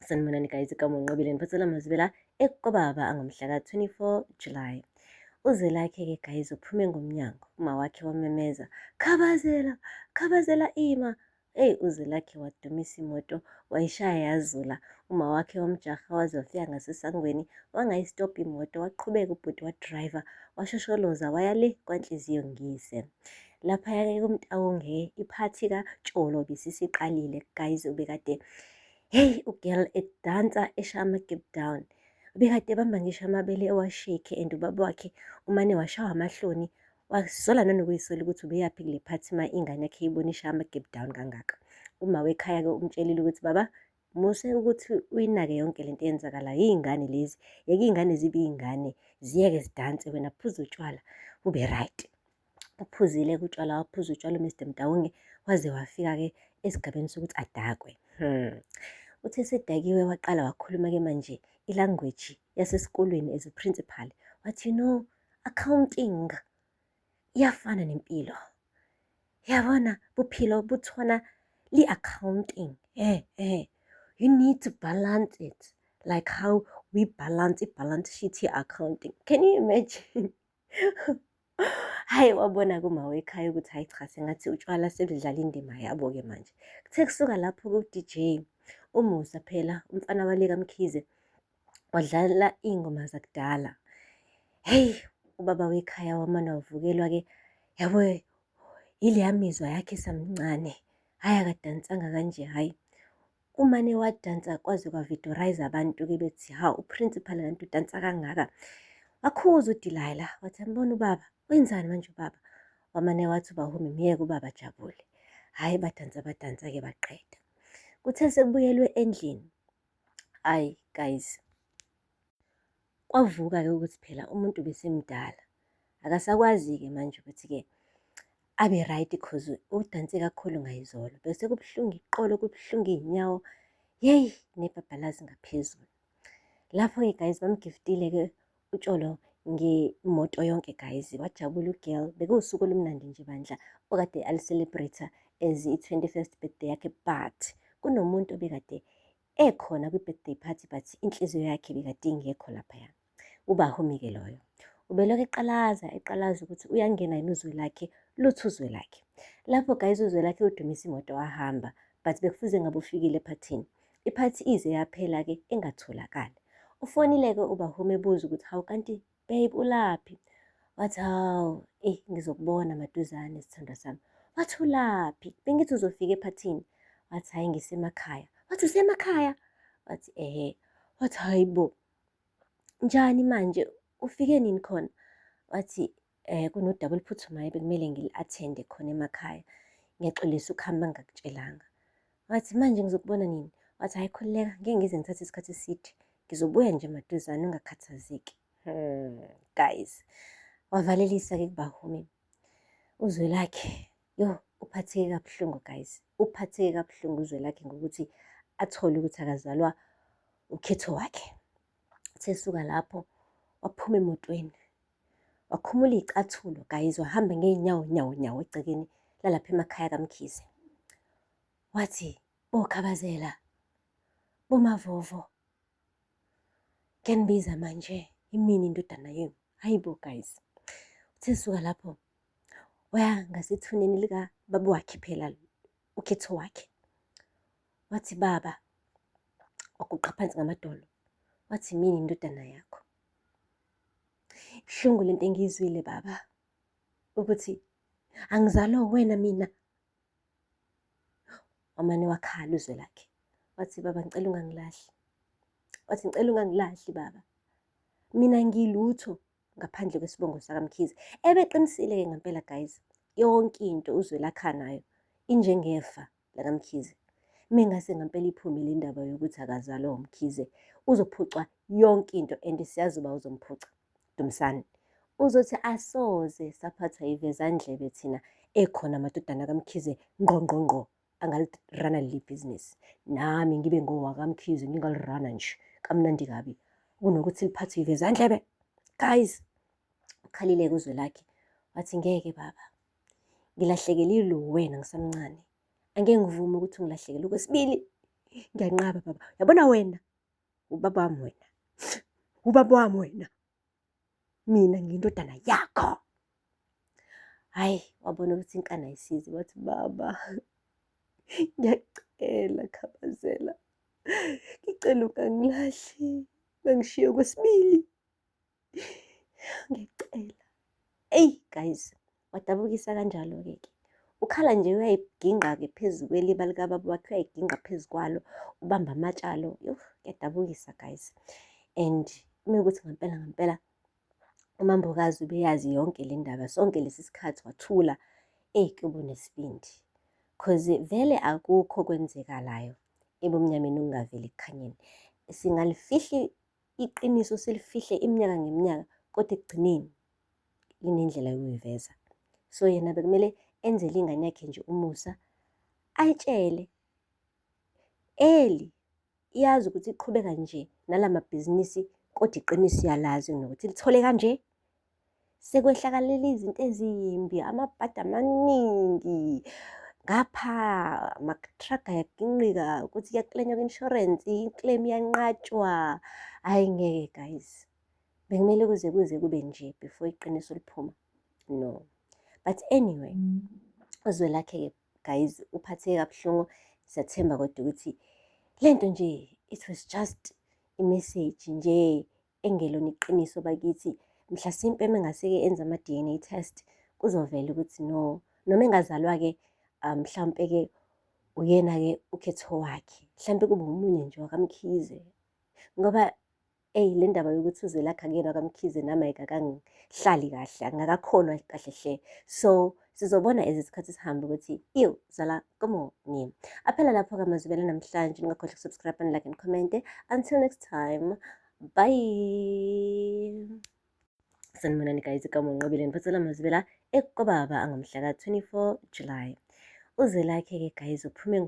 Sanibonani guys, igama uNqobile ngiphathela amazwibela ekobaba angomhla ka-24 July. Uzwelakhe-ke guys uphume ngomnyango, uma wakhe wamemeza, Khabazela, Khabazela ima! Eyi uZwelakhe wadumisa imoto wayishaya yazula. Uma wakhe wamjaha waze wafika ngasesangweni wangayistopha imoto waqhubeka ubhuti wadrayiva washosholoza waya le kwanhliziyo ngiyise. Laphaya-ke kuMtawonge iphathi kaTsholo bisisiqalile guys ubekade hey ugirl edansa eshaya ama-gap down. Ubekade ebamba ngisho amabele ewashake and ubaba wakhe umane washawa amahloni wazisola nanokuyisola ukuthi ubeyaphi kule phathi uma ingane yakhe ibona ishaya ama-gap down kangaka. Uma wekhaya-ke umtshelile ukuthi baba muse ukuthi uyinake yonke lento eyenzakalayo, iy'ngane lezi, yeke iy'ngane zibe iy'ngane, ziyeke zidanse wena phuza utshwala ube right. Uphuzile-ke utshwala, waphuza utshwala uMr Mdawunge waze wafika-ke esigabeni sokuthi adakwe. Uthe esedakiwe waqala wakhuluma-ke manje ilanguage yasesikolweni as a principal. Wathi you know, accounting iyafana nempilo. Yabona bophelo bo tshwana le accounting. You need to balance it like how we balance i-balance sheet ye-accounting. Can you imagine? Hhayi wabona kuma wekhaya ukuthi hhayi cha sengathi utshwala sebudlala indima yabo-ke manje. Kuthe kusuka lapho ku-DJ uMusa phela umfana wale kaMkhize wadlala iy'ngoma zakudala. Hheyi ubaba wekhaya wamane wavukelwa-ke yabo yileya mizwa yakhe esamncane. Hhayi akadansanga kanje hhayi. Umane wadansa kwaze kwavidorayiza abantu-ke bethi hawu uprincipal kanti udansa kangaka. Wakhuza uDelilah wathi ambona ubaba wenzani manje ubaba. Wamane wathi uBahumi myeke ubaba ajabule. Hhayi badansa badansa-ke baqeda. Kuthe sekubuyelwe endlini, hhayi guys, kwavuka-ke ukuthi phela umuntu besemdala akasakwazi-ke manje ukuthi-ke abe right cause udanse kakhulu ngayizolo bese kubuhlungu iqolo kubuhlungu iy'nyawo yeyi nebhabhalazi ngaphezulu. Lapho-ke guys bamgiftile-ke uTsholo ngemoto yonke guys, wajabula ugirl. Bekuwusuku olumnandi nje bandla okade ali-celebrate as i-21st birthday yakhe, but kunomuntu obekade ekhona kwi-birthday party but inhliziyo yakhe bekade ingekho laphaya. UBahumi-ke loyo. Ubelokhu eqalaza eqalaza ukuthi uyangena yini uZwelakhe, lutho uZwelakhe. Lapho guys uZwelakhe udumisa imoto wahamba but bekufuze ngabe ufikile ephathini. Iphathi ize yaphela-ke engatholakali. Ufonile-ke uBahumi ebuza ukuthi hawu kanti babe ulaphi? Wathi hawu, eyi ngizokubona maduzane sithandwa sami. Wathi ulaphi? Bengithi uzofika ephathini. Wathi hhayi ngisemakhaya. Wathi usemakhaya? Wathi ehe. Wathi hayi bo, njani manje ufike nini khona? Wathi kunodaba oluphuthumayo bekumele ngili-athende khona emakhaya. Ngiyaxolisa ukuhamba ngingakutshelanga. Wathi manje ngizokubona nini? Wathi hhayi khululeka ngeke ngize ngithathe isikhathi eside. Ngizobuya nje maduzane ungakhathazeki. Guys, wavalelisa-ke kuBahumi. Uzwelakhe, yo uphatheke kabuhlungu guys. Uphatheke kabuhlungu uZwelakhe ngokuthi athole ukuthi akazalwa ukhetho wakhe. Uthe esuka lapho waphuma emotweni wakhumula iy'cathulo guys, wahamba ngey'nyawo nyawo nyawo egcekeni lalapha emakhaya kaMkhize. Wathi boKhabazela, boMavovo, ngiyanibiza manje imini indodana yenu. Hayi bo guys. Uthe suka lapho waya ngasethuneni likababa wakhe phela ukhetho wakhe. Wathi baba, waguqa phansi ngamadolo wathi mina indodana yakho. Ibuhlungu lento engiyizwile baba ukuthi angizalwa uwena mina. Wamane wakhala uZwelakhe wathi baba ngicela ungangilahli. Wathi ngicela ungangilahli baba. Mina ngilutho ngaphandle kwesibongo sakaMkhize. Ebeqinisile-ke ngempela guys, yonke into uZwelakhe anayo injengefa lakaMkhize. Mengase ngempela iphume le ndaba yokuthi akazalwa uMkhize, uzophucwa yonke into and siyazi uba uzomphuca. Dumisani uzothi asoze saphathwa ivezandlebe thina ekhona amadodana kaMkhize ngqo ngqo ngqo angalirana leli bhizinisi. Nami ngibe ngowakaMkhize ngingalirana nje kamnandi kabi kunokuthi liphathwe ivezandlebe. Guys, ukhalile-ke uZwelakhe wathi ngeke baba ngilahlekelile uwena ngisamncane, angeke ngivume ukuthi ungilahlekele okwesibili. Ngiyanqaba baba. Yabona wena, ubaba wami wena. Ubaba wami wena. Mina ngiyindodana yakho. Hhayi, wabona ukuthi inkani ayisizi, wathi baba, ngiyacela Khabazela, ngicela ungangilahli, ungangishiyi okwesibili. Ngiyacela. Eyi guys, wadabukisa kanjalo-ke ke. Ukhala nje uyayigingqa-ke phezu kweliba likababa wakhe, uyayigingqa phezu kwalo, ubamba amatshalo. Yoh, kuyadabukisa guys. And uma ukuthi ngempela ngempela uMambokazi ubeyazi yonke le ndaba, sonke lesi sikhathi wathula, eyi kuba unesibindi. Cause vele akukho okwenzekalayo ebumnyameni okungaveli ekukhanyeni. Singalifihli iqiniso silifihle iminyaka ngeminyaka kodwa ekugcineni linendlela yokuyiveza. So yena bekumele enzele ingane yakhe nje umusa, ayitshele early iyazi ukuthi iqhubeka nje nala mabhizinisi kodwa iqiniso iyalazi nokuthi lithole kanje. Sekwehlakalela izinto ezimbi, amabhadi amaningi ngapha ama-truck ayaginqika ukuthi kuyaklenywa kwi-insurance, i-claim iyanqatshwa. Hhayi ngeke guys, bekumele kuze kuze kube nje before iqiniso liphuma, no. But anyway, uZwelakhe-ke guys uphatheke kabuhlungu. Siyathemba kodwa ukuthi le nto nje it was just i-message nje engelona iqiniso bakithi. Mhlasimpe mengase-ke enze ama-D_N_A test kuzovela ukuthi no, noma engazalwa-ke mhlampe-ke uyena-ke ukhetho wakhe, mhlampe kube omunye nje wakaMkhize. Ngoba eyi le ndaba yokuthi uZwelakhe akuyena wakaMkhize nami ayikakangihlali kahle, angikakholwa kahle hle. So sizobona as isikhathi sihamba ukuthi ew zala nkomoni. Aphela lapho-ke amazwibela namhlanje, ningakhohlwa ukusubscribe and like and comment. Until next time, bye. Sanibonani guys, igama uNqobile ngiphathela amazwibela ekobaba angomhla ka-24 July. UZwelakhe-ke guys uphume